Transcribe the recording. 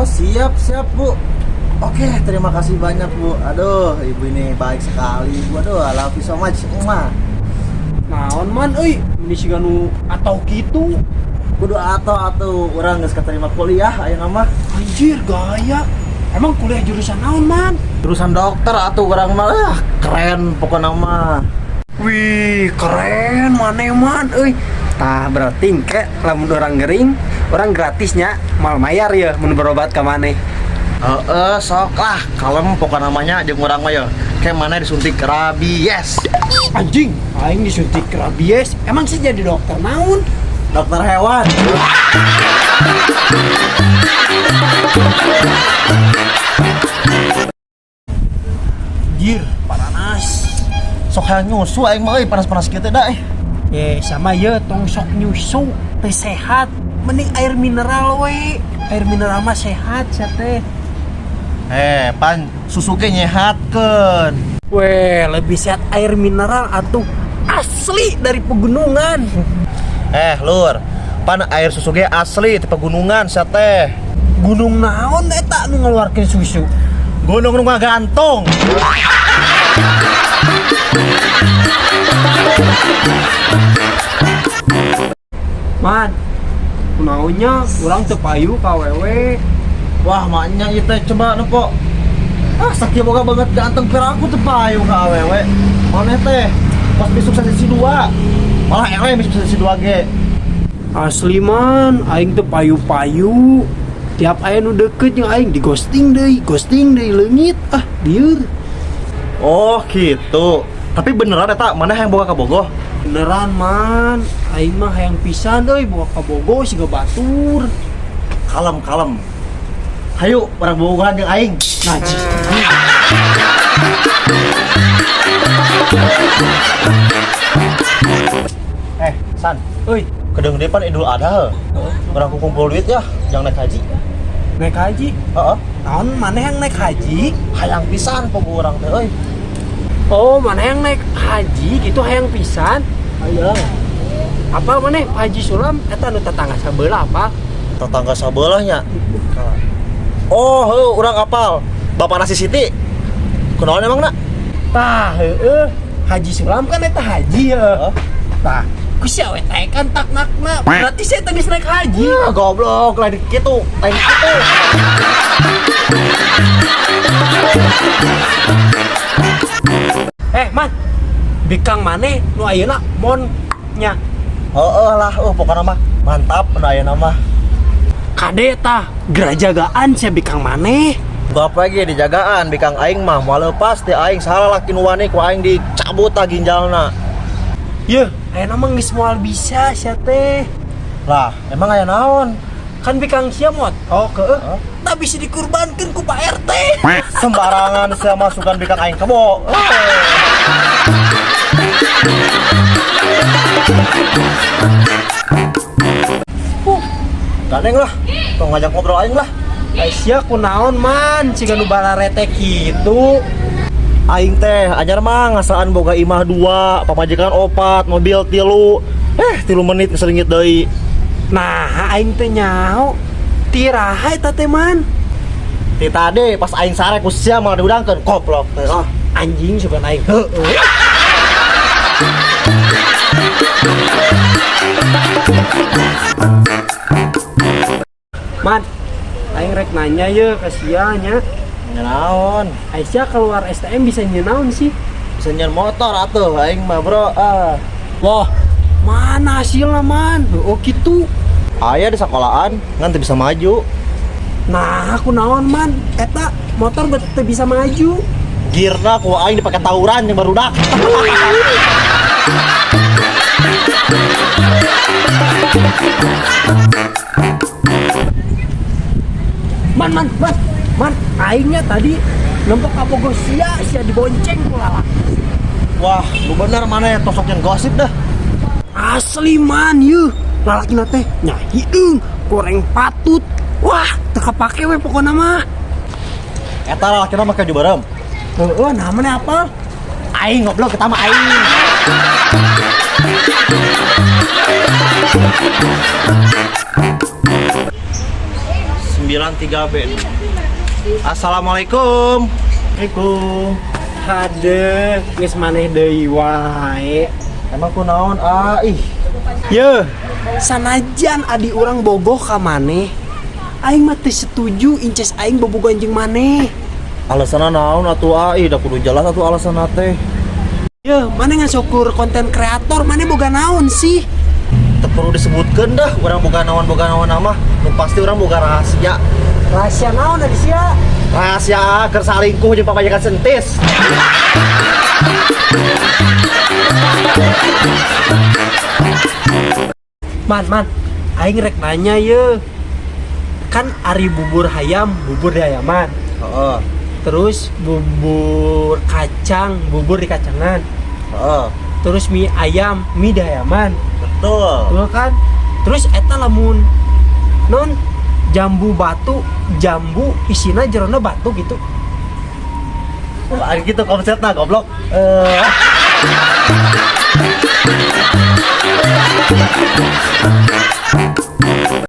Oh, siap, siap, Bu. Oke, terima kasih banyak, Bu. Aduh, Ibu ini baik sekali, Bu. Aduh, I love you so much. Mwah. Naon, Man, euy, ini siga nu atau kitu. Kudu atau urang geus keterima kuliah ayeuna mah. Anjir, gaya. Emang kuliah jurusan naon, Man? Jurusan dokter atuh urang mah. Ah, keren pokoknya mah. Wih, keren maneh, Man, euy. Tah, berarti engke lamun urang gering, urang gratisnya moal mayar ya mun berobat ka maneh. Heeh, sok lah, kalem pokokna mah nya jeung urang mah ya. Kayak maneh disuntik rabies. Anjing, aing disuntik rabies. Emang sih jadi dokter naon? Dokter hewan. Anjir, panas. Sok hayang nyusu aing mah euy, panas-panas kieu teh da eh. Ye, sama ye tong sok nyusu, teh sehat. Mending air mineral we. Air mineral mah sehat sia teh. Eh, pan susu ge nyehatkeun. Weh, lebih sehat air mineral atuh asli dari pegunungan. Eh, lur, pan air susu ge asli ti pegunungan sia teh. Gunung naon eta nu ngeluarkeun susu? Gunung nu ngagantung. Man, kunaonnya urang teu payu ka wewe. Wah, maknya ieu teh coba nempo. Ah, sakieu boga banget ganteng pira aku teu payu ka awewe. Maneh teh pas besok sesi 2. Malah eleh besok sesi 2 ge. Asli, Man, aing teu payu-payu. Tiap aya nu deket jeung aing di ghosting deui leungit. Ah, lieur. Oh, gitu. Tapi beneran eta maneh yang boga kabogoh? Beneran, Man, aing mah hayang pisan euy boga kabogoh siga batur. Kalem, kalem. Hayu, urang bobogohan jeung aing. Najis. Eh, San, Euy, kedeung deui pan Idul Adha. Urang kumpul duit ya, jangan naik haji. Naik haji. Heeh. Naon maneh yang naik haji? Hayang pisan pogo urang teh euy. Oh, maneh yang naik haji gitu hayang pisan? Hayang. Apa maneh Haji Sulam eta nu tetangga sabelah apa? Tetangga sabelahnya. Oh, heuh, urang apal. Bapak nasi Siti. Kunaon emang nak? Tah, heueuh. Haji Sulam kan eta haji ya. Heeh. Tah, ku sia we kan taknakna. Berarti saya teh geus naik haji. Ya, goblok, lain kitu, lain kitu. Eh, Man. Bikang maneh nu ayeuna mon nya. Heeh lah, pokokna mah mantap nu ayeuna mah. Kade tah gerajagaan sia bikang maneh. Bapak lagi dijagaan bikang aing mah moal lepas ti aing salah laki nu wani ku aing dicabut tah ginjalna. Yeuh, ayeuna mah geus moal bisa sia teh. Lah, emang aya naon? Kan bikang sia moto keueuh. Hah? Tak bisa dikurbankeun ku Pak RT. Sembarangan sia masukan bikang aing kebo. Gandeng lah, tong ngajak ngobrol aing lah. Aisyah kunaon, Man, siga nu balarete kitu. Aing teh anyar mah ngasaan boga imah 2, pamajikan 4, mobil 3. 3 menit ngeselingit deui. Nah, aing teh nyaho. Tiraha eta teh, Man? Ti tadi pas aing sare ku sia malah diudangkeun koplok teh. Ah, anjing sugan aing. Heueuh. Man, aing rek nanya ye ka sia nya. Naon? Aisyah keluar STM bisa nyenaon sih? Bisa nyen motor atuh aing mah, Bro. Ah. Wah, mana hasilnya, Man? Oh gitu. Aya di sekolahan ngan teu bisa maju. Nah, aku naon, Man? Eta motor teu bisa maju. Gearna ku aing dipake tawuran jeung barudak. Man, man, man, man, aingnya tadi nempok kabogoh sia, sia dibonceng ku lalaki. Wah, lu bener mana ya tosok yang gosip dah. Asli, Man, yeuh. Lalakina teh nya hideung, goreng patut. Wah, teu kapake we pokona mah. Eta lalakina make baju barem. Heeh, nah mana apal? Aing goblok kita mah aing. 93B. Assalamualaikum. Assalamualaikum. Hade, geus maneh deui wae. Emang kunaon, ah? Ih. Ye, sanajan adi urang bogoh ka maneh, aing mah teu setuju inces aing bobogohan jeung maneh. Alasanna naon atuh, ah? Ih, da kudu jelas atuh alasanna teh. Ye, maneh ngan saukur konten kreator, maneh boga naon sih? Teu perlu disebutkeun dah, urang boga naon mah. Nu pasti urang boga rahasia. Rahasia naon ari sia? Rahasia keur salingkuh jeung pamajikan si Entis. Man, man, aing rek nanya ye. Kan ari bubur hayam, bubur di hayaman. Heeh. Terus bubur kacang, bubur di kacangan. Heeh. Terus mie ayam, mie di hayaman. Betul. Betul kan? Terus eta lamun non jambu batu, jambu isina jerona batu gitu. Wah, gitu konsepnya, goblok. Eh.